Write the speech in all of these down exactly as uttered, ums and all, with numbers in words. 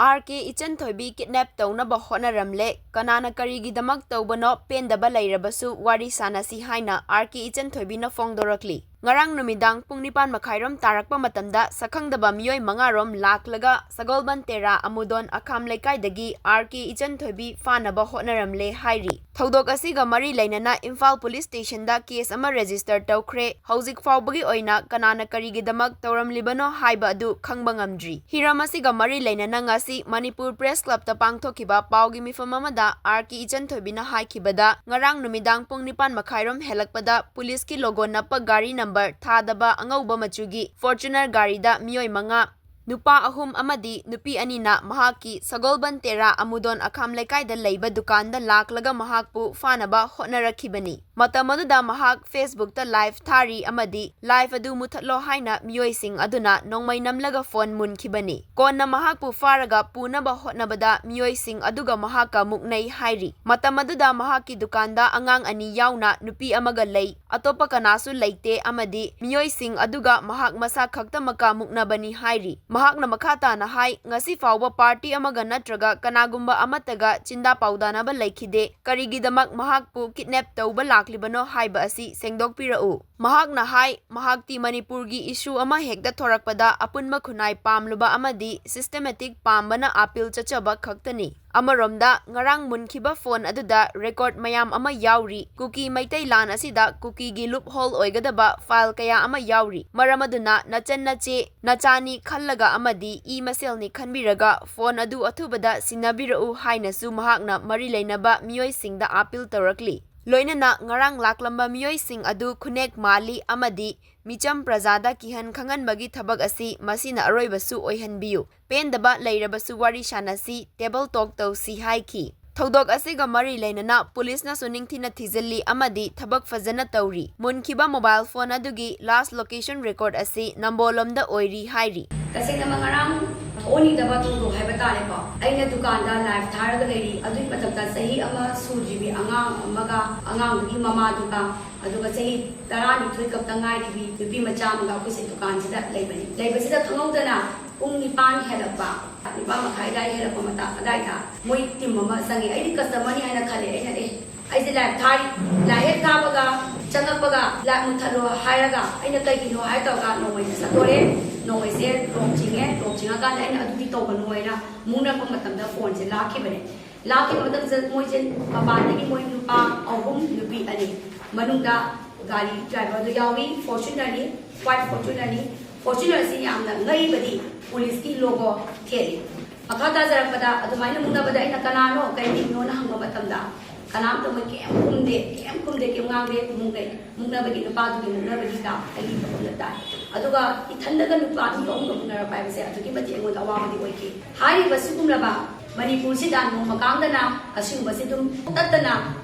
R ꯀꯦ ꯏꯆꯟꯊꯣꯏꯕꯤ ꯀꯤꯗꯅꯦꯞ ꯇꯧꯅꯕ ꯍꯣꯠꯅꯔꯝꯂꯦ, ꯀꯅꯥꯅ ꯀꯔꯤꯒꯤꯗꯃꯛ ꯇꯧꯕꯅꯣ ꯄꯦꯟꯗꯕ ꯂꯩꯔꯕꯁꯨ ꯋꯥꯔꯤ ꯁꯥꯟꯅꯁꯤ ꯍꯥꯏꯅ ꯑꯥꯔ ꯀꯦ ꯏꯆꯟꯊꯣꯏꯕꯤꯅ ꯐꯣꯡꯗꯣꯔꯛꯂꯤ꯫ ꯉꯔꯥꯡ ꯅꯨꯃꯤꯗꯥꯡ ꯄꯨꯡ ꯅꯤꯄꯥꯟ ꯃꯈꯥꯏꯔꯣꯝ ꯇꯥꯔꯛꯄ ꯃꯇꯝꯗ ꯁꯛꯈꯪꯗꯕ ꯃꯤꯑꯣꯏ ꯃꯉꯥꯔꯣꯝ ꯂꯥꯛꯂꯒ ꯁꯒꯣꯜꯕꯟ ꯇꯦꯔꯥ ꯑꯃꯨꯗꯣꯟ ꯑꯈꯥꯝ ꯂꯩꯀꯥꯏꯗꯒꯤ ꯑꯥꯔ ꯀꯦ ꯏꯆꯟꯊꯣꯏꯕꯤ ꯐꯥꯅꯕ ꯍꯣꯠꯅꯔꯝꯂꯦ ꯍꯥꯏꯔꯤ꯫ ꯊꯧꯗꯣꯛ ꯑꯁꯤꯒ ꯃꯔꯤ ꯂꯩꯅꯅ ꯏꯝꯐꯥꯜ ꯄꯨꯂꯤꯁ ꯁ꯭ꯇꯦꯁꯟꯗ ꯀꯦꯁ ꯑꯃ ꯔꯦꯖꯤꯁꯇꯔ ꯇꯧꯈ꯭ꯔꯦ꯫ ꯍꯧꯖꯤꯛ ꯐꯥꯎꯕꯒꯤ ꯑꯣꯏꯅ ꯀꯅꯥꯅ ꯀꯔꯤꯒꯤꯗꯃꯛ ꯇꯧꯔꯝꯂꯤꯕꯅꯣ ꯍꯥꯏꯕ ꯑꯗꯨ ꯈꯪꯕ ꯉꯝꯗ꯭ꯔꯤ꯫ ꯍꯤꯔꯝ ꯑꯁꯤꯒ ꯃꯔꯤ ꯂꯩꯅꯅ ꯉꯁꯤ ꯃꯅꯤꯄꯨꯔ ꯄ꯭ꯔꯦꯁ ꯀ꯭ꯂꯕꯇ ꯄꯥꯡꯊꯣꯛꯈꯤꯕ ꯄꯥꯎꯒꯤ ꯃꯤꯐꯝ ꯑꯃꯗ ꯑꯥꯔ ꯀꯦ ꯏꯆꯟꯊꯣꯏꯕꯤꯅ ꯍꯥꯏꯈꯤꯕꯗ, ꯉꯔꯥꯡ ꯅꯨꯃꯤꯗꯥꯡ ꯄꯨꯡ ꯅꯤꯄꯥꯟ ꯃꯈꯥꯏꯔꯣꯝ ꯍꯦꯜꯂꯛꯄꯗ ꯄꯨꯂꯤꯁꯀꯤ ꯂꯣꯒꯣ ꯅꯞꯄ ꯒꯥꯔꯤ ꯅꯝꯕꯔ ꯊꯥꯗꯕ ꯑꯉꯧꯕ ꯃꯆꯨꯒꯤ ꯐꯣꯔꯆꯨꯅꯔ ꯒꯥꯔꯤꯗ ꯃꯤꯑꯣꯏ ꯃꯉꯥ, ꯅꯨꯄꯥ ꯑꯍꯨꯝ ꯑꯃꯗꯤ ꯅꯨꯄꯤ ꯑꯅꯤꯅ ꯃꯍꯥꯛꯀꯤ ꯁꯒꯣꯜꯕꯟ ꯇꯦꯔꯥ ꯑꯃꯨꯗꯣꯟ ꯑꯈꯥꯝ ꯂꯩꯀꯥꯏꯗ ꯂꯩꯕ ꯗꯨꯀꯥꯟꯗ ꯂꯥꯛꯂꯒ ꯃꯍꯥꯛꯄꯨ ꯐꯥꯅꯕ ꯍꯣꯠꯅꯔꯛꯈꯤꯕꯅꯤ꯫ ꯃꯇꯝ ꯑꯗꯨꯗ ꯃꯍꯥꯛ Facebookꯇ ꯂꯥꯏꯚ ꯊꯥꯔꯤ ꯑꯃꯗꯤ ꯂꯥꯏꯚ ꯑꯗꯨ ꯃꯨꯊꯠꯂꯣ ꯍꯥꯏꯅ ꯃꯤꯑꯣꯏꯁꯤꯡ ꯑꯗꯨꯅ ꯅꯣꯡꯃꯩ ꯅꯝꯂꯒ ꯐꯣꯟ ꯃꯨꯟꯈꯤꯕꯅꯤ꯫ ꯀꯣꯟꯅ ꯃꯍꯥꯛꯄꯨ ꯐꯥꯔꯒ ꯄꯨꯅꯕ ꯍꯣꯠꯅꯕꯗ ꯃꯤꯑꯣꯏꯁꯤꯡ ꯑꯗꯨꯒ ꯃꯍꯥꯛꯀ ꯃꯨꯛꯅꯩ ꯍꯥꯏꯔꯤ꯫ ꯃꯇꯝ ꯑꯗꯨꯗ ꯃꯍꯥꯛꯀꯤ ꯗꯨꯀꯥꯟꯗ ꯑꯉꯥꯡ ꯑꯅꯤ ꯌꯥꯎꯅ ꯅꯨꯄꯤ ꯑꯃꯒ ꯂꯩ꯫ ꯑꯇꯣꯞꯄ ꯀꯅꯥꯁꯨ ꯂꯩꯇꯦ ꯑꯃꯗꯤ ꯃꯤꯑꯣꯏꯁꯤꯡ ꯑꯗꯨꯒ ꯃꯍꯥꯛ ꯃꯁꯥ ꯈꯛꯇꯃꯛꯀ ꯃꯨꯛꯅꯕꯅꯤ ꯍꯥꯏꯔꯤ꯫ ꯃꯍꯥꯛꯅ ꯃꯈꯥ ꯇꯥꯅ ꯍꯥꯏ, ꯉꯁꯤ ꯐꯥꯎꯕ ꯄꯥꯔꯇꯤ ꯑꯃꯒ ꯅꯠꯇ꯭ꯔꯒ ꯀꯅꯥꯒꯨꯝꯕ ꯑꯃꯠꯇꯒ ꯆꯤꯟꯗꯥ ꯄꯥꯎꯗꯥꯅꯕ ꯂꯩꯈꯤꯗꯦ꯫ ꯀꯔꯤꯒꯤꯗꯃꯛ ꯃꯍꯥꯛꯄꯨ ꯀꯤꯗꯅꯦꯞ ꯇꯧꯕ ꯂꯥꯛꯂꯤꯕꯅꯣ ꯍꯥꯏꯕ ꯑꯁꯤ ꯁꯦꯡꯗꯣꯛꯄꯤꯔꯛꯎ꯫ ꯃꯍꯥꯛꯅ ꯍꯥꯏ, ꯃꯍꯥꯛꯇꯤ ꯃꯅꯤꯄꯨꯔꯒꯤ ꯏꯁꯨ ꯑꯃ ꯍꯦꯛꯇ ꯊꯣꯔꯛꯄꯗ ꯑꯄꯨꯟꯕ ꯈꯨꯟꯅꯥꯏ ꯄꯥꯝꯂꯨꯕ ꯑꯃꯗꯤ ꯁꯤꯁꯇꯦꯃꯦꯇꯤꯛ ꯄꯥꯝꯕꯅ ꯑꯥꯄꯤꯜ ꯆꯠꯆꯕ ꯈꯛꯇꯅꯤ꯫ ꯑꯃꯔꯣꯝꯗ, ꯉꯔꯥꯡ ꯃꯨꯟꯈꯤꯕ ꯐꯣꯟ ꯑꯗꯨꯗ ꯔꯦꯀꯣꯔꯗ ꯃꯌꯥꯝ ꯑꯃ ꯌꯥꯎꯔꯤ꯫ ꯀꯨꯀꯤ ꯃꯩꯇꯩ ꯂꯥꯟ ꯑꯁꯤꯗ ꯀꯨꯀꯤꯒꯤ ꯂꯨꯞ ꯍꯣꯜ ꯑꯣꯏꯒꯗꯕ ꯐꯥꯏꯜ ꯀꯌꯥ ꯑꯃ ꯌꯥꯎꯔꯤ꯫ ꯃꯔꯝ ꯑꯗꯨꯅ ꯅꯆꯟ ꯅꯆꯦ, ꯅꯆꯥꯅꯤ ꯈꯜꯂꯒ ꯑꯃꯗꯤ ꯏ ꯃꯁꯦꯜꯅꯤ ꯈꯟꯕꯤꯔꯒ ꯐꯣꯟ ꯑꯗꯨ ꯑꯊꯨꯕꯗ ꯁꯤꯟꯅꯕꯤꯔꯛꯎ ꯍꯥꯏꯅꯁꯨ ꯃꯍꯥꯛꯅ ꯃꯔꯤ ꯂꯩꯅꯕ ꯃꯤꯑꯣꯏꯁꯤꯡꯗ ꯑꯥꯄꯤꯜ ꯇꯧꯔꯛꯂꯤ꯫ ꯂꯣꯏꯅꯅ ꯉꯔꯥꯡ ꯂꯥꯛꯂꯝꯕ ꯃꯤꯑꯣꯏꯁꯤꯡ ꯑꯗꯨ ꯈꯨꯅꯦꯛ ꯃꯥꯜꯂꯤ ꯑꯃꯗꯤ ꯃꯤꯆꯝ ꯄ꯭ꯔꯖꯥꯗ ꯀꯤꯍꯟ ꯈꯪꯍꯟꯕꯒꯤ ꯊꯕꯛ ꯑꯁꯤ ꯃꯁꯤꯅ ꯑꯔꯣꯏꯕꯁꯨ ꯑꯣꯏꯍꯟꯕꯤꯌꯨ꯫ ꯄꯦꯟꯗꯕ ꯂꯩꯔꯕꯁꯨ ꯋꯥꯔꯤ ꯁꯥꯟꯅꯁꯤ, ꯇꯦꯕꯜ ꯇꯣꯛ ꯇꯧꯁꯤ ꯍꯥꯏꯈꯤ꯫ ꯊꯧꯗꯣꯛ ꯑꯁꯤꯒ ꯃꯔꯤ ꯂꯩꯅꯅ ꯄꯨꯂꯤꯁꯅꯁꯨ ꯅꯤꯡꯊꯤꯅ ꯊꯤꯖꯤꯜꯂꯤ ꯑꯃꯗꯤ ꯊꯕꯛ ꯐꯖꯅ ꯇꯧꯔꯤ꯫ ꯃꯨꯟꯈꯤꯕ ꯃꯣꯕꯥꯏꯜ ꯐꯣꯟ ꯑꯗꯨꯒꯤ ꯂꯥꯁ ꯂꯣꯀꯦꯁꯟ ꯔꯦꯀꯣꯔꯗ ꯑꯁꯤ ꯅꯝꯕꯣꯜꯂꯣꯝꯗ ꯑꯣꯏꯔꯤ ꯍꯥꯏꯔꯤ꯫ ꯇꯁꯦꯡꯅꯃꯛ ꯉꯔꯥꯡ ꯊꯣꯛꯍꯟꯅꯤꯡꯗꯕ ꯊꯧꯗꯣꯛ ꯍꯥꯏꯕ ꯇꯥꯔꯦꯀꯣ꯫ ꯑꯩꯅ ꯗꯨꯀꯥꯟꯗ ꯂꯥꯏꯚ ꯊꯥꯔꯒ ꯂꯩꯔꯤ꯫ ꯑꯗꯨꯒꯤ ꯃꯊꯛꯇ ꯆꯍꯤ ꯑꯃ ꯁꯨꯗ꯭ꯔꯤꯕꯤ ꯑꯉꯥꯡ ꯑꯃꯒ ꯑꯉꯥꯡꯗꯨꯒꯤ ꯃꯃꯥꯗꯨꯒ, ꯑꯗꯨꯒ ꯆꯍꯤ ꯇꯔꯥꯅꯤꯊꯣꯏ ꯈꯛꯇ ꯉꯥꯏꯔꯤꯕꯤ ꯅꯨꯄꯤ ꯃꯆꯥ ꯑꯃꯒ ꯑꯩꯈꯣꯏꯁꯦ ꯗꯨꯀꯥꯟꯁꯤꯗ ꯂꯩꯕꯅꯤ꯫ ꯂꯩꯕꯁꯤꯗ ꯈꯪꯍꯧꯗꯅ ꯄꯨꯡ ꯅꯤꯄꯥꯟ ꯍꯦꯜꯂꯛꯄ, ꯅꯤꯄꯥꯟ ꯃꯈꯥꯏ ꯑꯗꯥꯏ ꯍꯦꯜꯂꯛꯄ ꯃꯇꯥꯡ ꯑꯗꯥꯏꯗ ꯃꯣꯏ ꯇꯤꯝ ꯑꯃ ꯆꯪꯉꯦ꯫ ꯑꯩꯗꯤ ꯀꯁꯇꯃꯔꯅꯤ ꯍꯥꯏꯅ ꯈꯜꯂꯦ꯫ ꯑꯩꯅ ꯑꯦ ꯑꯩꯁꯦ ꯂꯥꯏꯚ ꯊꯥꯔꯤ, ꯂꯥꯏꯚ ꯍꯦꯛ ꯊꯥꯕꯒ ꯆꯪꯉꯛꯄꯒ ꯂꯥꯏꯚ ꯃꯨꯠꯊꯠꯂꯣ ꯍꯥꯏꯔꯒ ꯑꯩꯅ ꯀꯩꯒꯤꯅꯣ ꯍꯥꯏ ꯇꯧꯔꯒ ꯅꯣꯡꯃꯩꯁꯦ ꯆꯠꯇꯣꯔꯦ꯫ ꯅꯣꯡꯃꯩꯁꯦ ꯂꯣꯛ ꯆꯤꯡꯉꯦ꯫ ꯂꯣꯛ ꯆꯤꯡꯉꯀꯥꯟꯗ ꯑꯩꯅ ꯑꯗꯨꯗꯤ ꯇꯧꯒꯅꯨ ꯍꯥꯏꯅ ꯃꯨꯛꯅꯔꯛꯄ ꯃꯇꯝꯗ ꯐꯣꯟꯁꯦ ꯂꯥꯛꯈꯤꯕꯅꯦ꯫ ꯂꯥꯛꯈꯤꯕ ꯃꯇꯝꯁꯤꯗ ꯃꯣꯏꯁꯦ ꯃꯄꯥꯟꯗꯒꯤ ꯃꯣꯏ ꯅꯨꯄꯥ ꯑꯍꯨꯝ ꯅꯨꯄꯤ ꯑꯅꯤ, ꯃꯅꯨꯡꯗ ꯒꯥꯔꯤ ꯗ꯭ꯔꯥꯏꯚꯔꯗꯣ ꯌꯥꯎꯏ, ꯐꯣꯔꯆꯨꯅꯔꯅꯤ, ꯋꯥꯏꯠ ꯐꯣꯔꯆꯨꯅꯔꯅꯤ꯫ ꯐꯣꯔꯆꯨꯅꯔꯁꯤ ꯌꯥꯝꯅ ꯉꯛꯏꯕꯗꯤ ꯄꯨꯂꯤꯁꯀꯤ ꯂꯣꯒꯣ ꯊꯦꯠꯂꯤ꯫ ꯃꯈꯥ ꯇꯥꯖꯔꯛꯄꯗ ꯑꯗꯨꯃꯥꯏꯅ ꯃꯨꯛꯅꯕꯗ ꯑꯩꯅ ꯀꯅꯥꯅꯣ ꯀꯩ ꯃꯤꯡꯅꯣꯅ ꯍꯪꯕ ꯃꯇꯝꯗ ꯀꯅꯥꯝꯇ ꯃꯣꯏ ꯀꯩꯝ ꯈꯨꯝꯗꯦ, ꯀꯩꯝ ꯈꯨꯝꯗꯦ, ꯀꯩꯝ ꯉꯥꯡꯗꯦ꯫ ꯃꯨꯛꯅꯩ꯫ ꯃꯨꯛꯅꯕꯒꯤ ꯅꯨꯄꯥꯗꯨꯒꯤ ꯃꯨꯛꯅꯕꯒꯤ ꯂꯥꯎ ꯑꯩꯒꯤ ꯃꯐꯝꯗ ꯇꯥꯏ꯫ ꯑꯗꯨꯒ ꯏꯊꯟꯗꯒ ꯅꯨꯄꯥ ꯑꯅꯤ ꯑꯍꯨꯝꯒ ꯃꯨꯛꯅꯔꯛꯄ ꯍꯥꯏꯕꯁꯦ ꯑꯗꯨꯛꯀꯤ ꯃꯇꯤꯛ ꯑꯩꯉꯣꯟꯗ ꯑꯋꯥꯕꯗꯤ ꯑꯣꯏꯈꯤ꯫ ꯍꯥꯏꯔꯤꯕ ꯁꯤꯒꯨꯝꯂꯕ ꯃꯅꯤꯄꯨꯔꯁꯤꯗ ꯅꯣꯡꯃ ꯀꯥꯡꯗꯅ ꯑꯁꯤꯒꯨꯝꯕꯁꯤ ꯑꯗꯨꯝ ꯇꯠꯇꯅ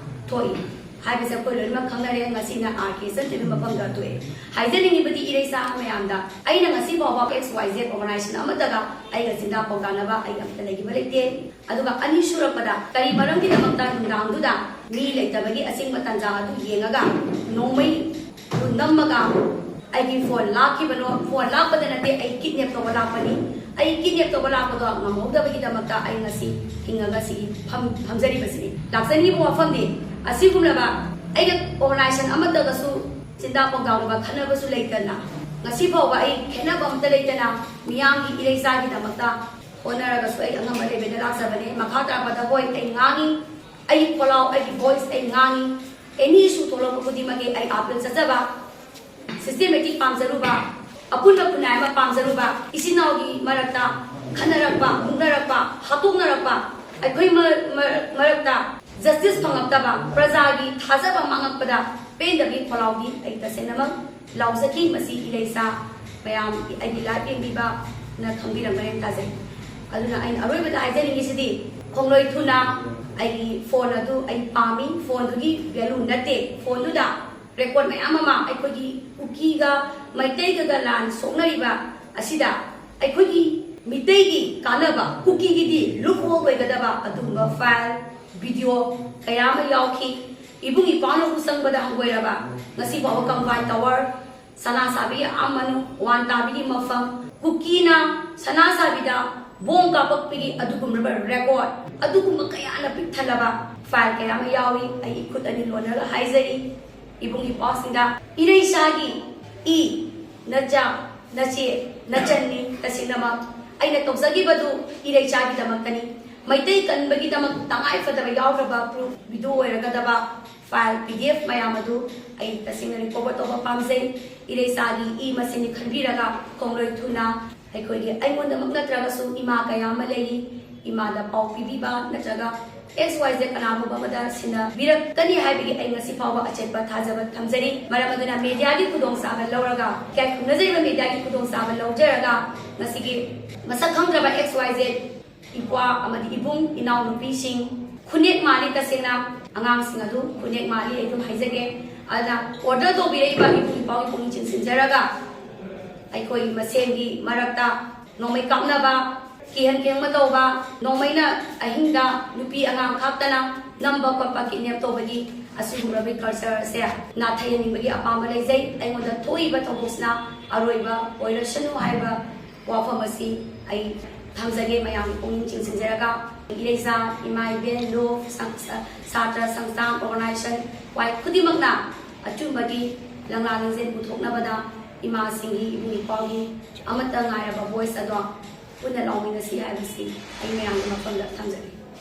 ꯊꯣꯛꯏ ꯍꯥꯏꯕꯁꯦ ꯑꯩꯈꯣꯏ ꯂꯣꯏꯅꯃꯛ ꯈꯪꯅꯔꯦ꯫ ꯉꯁꯤꯅ ꯑꯥꯔ ꯀꯦ ꯏꯆꯟ ꯇꯤꯚꯤ ꯃꯐꯝꯗ ꯊꯣꯛꯑꯦ꯫ ꯍꯥꯏꯖꯅꯤꯡꯉꯤꯕꯗꯤ ꯏꯔꯩꯆꯥ ꯃꯌꯥꯝꯗ ꯑꯩꯅ ꯉꯁꯤ ꯐꯥꯎꯕ ꯑꯦꯛꯁ ꯋꯥꯏ ꯖꯦꯠ ꯑꯣꯔꯒꯅꯥꯏꯖꯦꯁꯟ ꯑꯃꯠꯇꯒ ꯑꯩꯒ ꯆꯤꯟꯗꯥ ꯄꯥꯎꯗꯥꯅꯕ ꯑꯩ ꯑꯝꯇ ꯂꯩꯈꯤꯕ ꯂꯩꯇꯦ꯫ ꯑꯗꯨꯒ ꯑꯅꯤꯁꯨꯔꯛꯄꯗ ꯀꯔꯤ ꯃꯔꯝꯒꯤꯗꯃꯛꯇ ꯅꯨꯡꯗꯥꯡꯗꯨꯗ ꯃꯤ ꯂꯩꯇꯕꯒꯤ ꯑꯁꯦꯡꯕ ꯇꯥꯟꯖꯥ ꯑꯗꯨ ꯌꯦꯡꯉꯒ ꯅꯣꯡꯃꯩ ꯅꯝꯃꯒ ꯑꯩꯒꯤ ꯐꯣꯟ ꯂꯥꯛꯈꯤꯕꯅꯣ? ꯐꯣꯟ ꯂꯥꯛꯄꯗ ꯅꯠꯇꯦ, ꯑꯩ ꯀꯤꯗꯅꯦꯞ ꯇꯧꯕ ꯂꯥꯛꯄꯅꯤ꯫ ꯑꯩ ꯀꯤꯗꯅꯦꯞ ꯇꯧꯕ ꯂꯥꯛꯄꯗꯣ ꯉꯝꯍꯧꯗꯕꯒꯤꯗꯃꯛꯇ ꯑꯩ ꯉꯁꯤ ꯍꯤꯡꯉꯒ ꯁꯤꯒꯤ ꯐꯝ-, ꯐꯝꯖꯔꯤꯕꯁꯤꯅꯤ꯫ ꯂꯥꯛꯆꯅꯤꯡꯉꯤꯕ ꯋꯥꯐꯝꯗꯤ ꯑꯁꯤꯒꯨꯝꯂꯕ ꯑꯩꯒ ꯑꯣꯔꯒꯅꯥꯏꯖꯦꯁꯟ ꯑꯃꯠꯇꯒꯁꯨ ꯆꯤꯟꯗꯥ ꯄꯥꯎꯗꯥꯔꯨꯕ ꯈꯟꯅꯕꯁꯨ ꯂꯩꯇꯅ, ꯉꯁꯤ ꯐꯥꯎꯕ ꯑꯩ ꯈꯦꯠꯅꯕ ꯑꯃꯠꯇ ꯂꯩꯇꯅ ꯃꯤꯌꯥꯝꯒꯤ ꯏꯔꯩꯆꯥꯒꯤꯗꯃꯛꯇ ꯍꯣꯠꯅꯔꯒꯁꯨ ꯑꯩ ꯑꯉꯝꯕ ꯂꯦꯚꯦꯜꯗ ꯂꯥꯛꯆꯕꯅꯦ꯫ ꯃꯈꯥ ꯇꯥꯔꯛꯄꯗ ꯍꯣꯏ, ꯑꯩ ꯉꯥꯡꯉꯤ, ꯑꯩꯒꯤ ꯈꯣꯜꯂꯥꯎ, ꯑꯩꯒꯤ ꯚꯣꯏꯁ ꯑꯩ ꯉꯥꯡꯉꯤ꯫ ꯑꯦꯅꯤ ꯏꯁꯨ ꯊꯣꯛꯂꯛꯄ ꯈꯨꯗꯤꯡꯃꯛꯀꯤ ꯑꯩ ꯑꯥꯄꯤꯜ ꯆꯠꯆꯕ, ꯁꯤꯁꯇꯦꯃꯦꯇꯤꯛ ꯄꯥꯝꯖꯔꯨꯕ, ꯑꯄꯨꯟꯕ ꯈꯨꯟꯅꯥꯏ ꯑꯃ ꯄꯥꯝꯖꯔꯨꯕ, ꯏꯆꯤꯟ ꯏꯅꯥꯎꯒꯤ ꯃꯔꯛꯇ ꯈꯟꯅꯔꯛꯄ, ꯃꯨꯛꯅꯔꯛꯄ, ꯍꯥꯠꯇꯣꯛꯅꯔꯛꯄ, ꯑꯩꯈꯣꯏ ꯃ-, ꯃ-, ꯃꯔꯛꯇ ꯖꯁꯇꯤꯁ ꯐꯪꯉꯛꯇꯕ, ꯄ꯭ꯔꯖꯥꯒꯤ ꯊꯥꯖꯕ ꯃꯥꯡꯉꯛꯄꯗ ꯄꯦꯟꯗꯕꯒꯤ ꯈꯣꯜꯂꯥꯎꯗꯤ ꯑꯩ ꯇꯁꯦꯡꯅꯃꯛ ꯂꯥꯎꯖꯈꯤ꯫ ꯃꯁꯤ ꯏꯔꯩꯆꯥ ꯃꯌꯥꯝ, ꯑꯩꯒꯤ ꯂꯥꯏꯚ ꯌꯦꯡꯕꯤꯕꯅ ꯈꯪꯕꯤꯔꯝꯒꯅꯦꯅ ꯊꯥꯖꯩ꯫ ꯑꯗꯨꯅ ꯑꯩꯅ ꯑꯔꯣꯏꯕꯗ ꯍꯥꯏꯖꯅꯤꯡꯉꯤꯁꯤꯗꯤ ꯈꯣꯡꯂꯣꯏ ꯊꯨꯅ ꯑꯩꯒꯤ ꯐꯣꯟ ꯑꯗꯨ ꯑꯩ ꯄꯥꯝꯃꯤ꯫ ꯐꯣꯟꯗꯨꯒꯤ ꯚꯦꯂꯨ ꯅꯠꯇꯦ, ꯐꯣꯟꯗꯨꯗ ꯔꯦꯀꯣꯔꯗ ꯃꯌꯥꯝ ꯑꯃ ꯑꯩꯈꯣꯏꯒꯤ ꯀꯨꯀꯤꯒ ꯃꯩꯇꯩꯒꯒ ꯂꯥꯟ ꯁꯣꯛꯅꯔꯤꯕ ꯑꯁꯤꯗ ꯑꯩꯈꯣꯏꯒꯤ ꯃꯤꯇꯩꯒꯤ ꯀꯥꯟꯅꯕ, ꯀꯨꯀꯤꯒꯤꯗꯤ ꯂꯨꯞ ꯍꯣꯜ ꯑꯣꯏꯒꯗꯕ ꯑꯗꯨꯒꯨꯝꯕ ꯐꯥꯏꯜ, ꯚꯤꯗꯤꯑꯣ ꯀꯌꯥ ꯑꯃ ꯌꯥꯎꯈꯤ꯫ ꯏꯕꯨꯡ ꯏꯄ꯭ꯋꯥꯅ ꯎ ꯆꯪꯕꯗ ꯍꯪꯒꯣꯏꯔꯕ, ꯉꯁꯤ ꯐꯥꯎꯕ ꯀꯪꯐꯥꯏ ꯇꯋꯔ, ꯁꯅꯥ ꯁꯥꯕꯤ ꯑꯥ ꯃꯅꯨꯡ, ꯋꯥꯟ ꯇꯥꯕꯤꯒꯤ ꯃꯐꯝ, ꯀꯨꯀꯤꯅ ꯁꯅꯥ ꯁꯥꯕꯤꯗ ꯕꯣꯝ ꯀꯥꯞꯄꯛꯄꯒꯤ ꯑꯗꯨꯒꯨꯝꯂꯕ ꯔꯦꯀꯣꯔꯗ, ꯑꯗꯨꯒꯨꯝꯕ ꯀꯌꯥꯅ ꯄꯤꯛ ꯊꯜꯂꯕ ꯐꯥꯏꯜ ꯀꯌꯥ ꯑꯃ ꯌꯥꯎꯏ꯫ ꯑꯩ ꯏꯈꯨꯠ ꯑꯅꯤ ꯂꯣꯟꯅꯔꯒ ꯍꯥꯏꯖꯔꯤ, ꯏꯕꯨꯡ ꯏꯄ꯭ꯋꯥꯁꯤꯡꯗ, ꯏꯔꯩꯆꯥꯒꯤ ꯏ, ꯅꯆꯥ, ꯅꯆꯦ, ꯅꯆꯟꯅꯤ꯫ ꯇꯁꯦꯡꯅꯃꯛ ꯑꯩꯅ ꯇꯧꯖꯈꯤꯕꯗꯨ ꯏꯔꯩꯆꯥꯒꯤꯗꯃꯛꯇꯅꯤ꯫ ꯃꯩꯇꯩ ꯀꯟꯕꯒꯤꯗꯃꯛ ꯇꯉꯥꯏ ꯐꯗꯕ ꯌꯥꯎꯈ꯭ꯔꯕ ꯄ꯭ꯔꯨꯐ, ꯚꯤꯗꯤꯑꯣ ꯑꯣꯏꯔꯒꯗꯕ ꯐꯥꯏꯜ, ꯄꯤ ꯗꯤ ꯑꯦꯐ ꯃꯌꯥꯝ ꯑꯗꯨ ꯑꯩ ꯇꯁꯦꯡꯅ ꯔꯤꯀꯣꯚꯔ ꯇꯧꯕ ꯄꯥꯝꯖꯩ꯫ ꯏꯔꯩꯆꯥꯒꯤ ꯏ ꯃꯁꯤꯅꯤ ꯈꯟꯕꯤꯔꯒ ꯈꯣꯡꯂꯣꯏ ꯊꯨꯅ ꯑꯩꯈꯣꯏꯒꯤ, ꯑꯩꯉꯣꯟꯗꯃꯛ ꯅꯠꯇ꯭ꯔꯒꯁꯨ ꯏꯃꯥ ꯀꯌꯥ ꯑꯃ ꯂꯩꯔꯤ, ꯏꯃꯥꯗ ꯄꯥꯎ ꯄꯤꯕꯤꯕ ꯅꯠꯇ꯭ꯔꯒ ꯑꯦꯛꯁ ꯋꯥꯏ ꯖꯦꯗ ꯀꯅꯥꯒꯨꯝꯕ ꯑꯃꯗ ꯁꯤꯟꯅꯕꯤꯔꯛꯀꯅꯤ ꯍꯥꯏꯕꯒꯤ ꯑꯩ ꯉꯁꯤ ꯐꯥꯎꯕ ꯑꯆꯦꯠꯄ ꯊꯥꯖꯕ ꯊꯝꯖꯔꯤ꯫ ꯃꯔꯝ ꯑꯗꯨꯅ ꯃꯦꯗꯤꯌꯥꯒꯤ ꯈꯨꯗꯣꯡꯆꯥꯕ ꯂꯧꯔꯒ, ꯏꯀꯥꯏ ꯈꯨꯝꯅꯖꯔꯤꯕ ꯃꯦꯗꯤꯌꯥꯒꯤ ꯈꯨꯗꯣꯡꯆꯥꯕ ꯂꯧꯖꯔꯒ, ꯉꯁꯤꯒꯤ ꯃꯁꯛ ꯈꯪꯗ꯭ꯔꯕ ꯑꯦꯛꯁ ꯋꯥꯏ ꯖꯦꯗ ꯏꯄ꯭ꯋꯥ ꯑꯃꯗꯤ ꯏꯕꯨꯡ ꯏꯅꯥꯎꯅꯨꯄꯤꯁꯤꯡ, ꯈꯨꯅꯦꯛ ꯃꯥꯜꯂꯤ, ꯇꯁꯦꯡꯅ ꯑꯉꯥꯡꯁꯤꯡ ꯑꯗꯨ ꯈꯨꯅꯦꯛ ꯃꯥꯜꯂꯤ, ꯑꯩ ꯑꯗꯨꯝ ꯍꯥꯏꯖꯒꯦ꯫ ꯑꯗꯨꯅ ꯑꯣꯔꯗꯔ ꯇꯧꯕꯤꯔꯛꯏꯕ ꯏꯕꯨꯡ ꯏꯄ꯭ꯋꯥꯒꯤ ꯄꯨꯛꯅꯤꯡ ꯆꯤꯡꯁꯤꯟꯖꯔꯒ, ꯑꯩꯈꯣꯏ ꯃꯁꯦꯟꯒꯤ ꯃꯔꯛꯇ ꯅꯣꯡꯃꯩ ꯀꯥꯞꯅꯕ, ꯀꯤꯍꯟ ꯈꯦꯡꯕ ꯇꯧꯕ, ꯅꯣꯡꯃꯩꯅ ꯑꯍꯤꯡꯗ ꯅꯨꯄꯤ ꯑꯉꯥꯡ ꯈꯥꯛꯇꯅ ꯅꯝꯕ ꯈꯣꯠꯄ, ꯀꯤꯗꯅꯦꯞ ꯇꯧꯕꯒꯤ ꯑꯁꯤꯒꯨꯝꯂꯕ ꯀꯜꯆꯔ ꯑꯁꯦ ꯅꯥꯊꯩꯍꯟꯅꯤꯡꯕꯒꯤ ꯑꯄꯥꯝꯕ ꯂꯩꯖꯩ꯫ ꯑꯩꯉꯣꯟꯗ ꯊꯣꯛꯏꯕ ꯊꯧꯗꯣꯛꯁꯤꯅ ꯑꯔꯣꯏꯕ ꯑꯣꯏꯔꯁꯅꯨ ꯍꯥꯏꯕ ꯋꯥꯐꯝ ꯑꯁꯤ ꯑꯩ ꯊꯝꯖꯒꯦ, ꯃꯌꯥꯝꯒꯤ ꯄꯨꯛꯅꯤꯡ ꯆꯤꯡꯁꯤꯟꯖꯔꯒ꯫ ꯏꯔꯩꯆꯥ, ꯏꯃꯥ ꯏꯕꯦꯟ, ꯂꯣ, ꯁꯪ-, ꯁꯥ-, ꯁꯥꯇ꯭ꯔ ꯁꯪꯁꯊꯥꯟ, ꯑꯣꯔꯒꯅꯥꯏꯖꯦꯁꯟ, ꯋꯥꯏ ꯈꯨꯗꯤꯡꯃꯛꯅ ꯑꯆꯨꯝꯕꯒꯤ ꯂꯪꯂꯥ ꯂꯤꯡꯖꯦꯜ ꯄꯨꯊꯣꯛꯅꯕꯗ ꯏꯃꯥꯁꯤꯡꯒꯤ, ꯏꯕꯨꯡ ꯏꯄ꯭ꯋꯥꯒꯤ ꯑꯃꯠꯇ ꯉꯥꯏꯔꯕ ꯚꯣꯏꯁ ꯑꯗꯣ ꯄꯨꯟꯅ ꯂꯥꯎꯃꯤꯟꯅꯁꯤ ꯍꯥꯏꯕꯁꯤ ꯑꯩ ꯃꯌꯥꯝꯒꯤ ꯃꯐꯝꯗ ꯊꯝꯖꯒꯦ꯫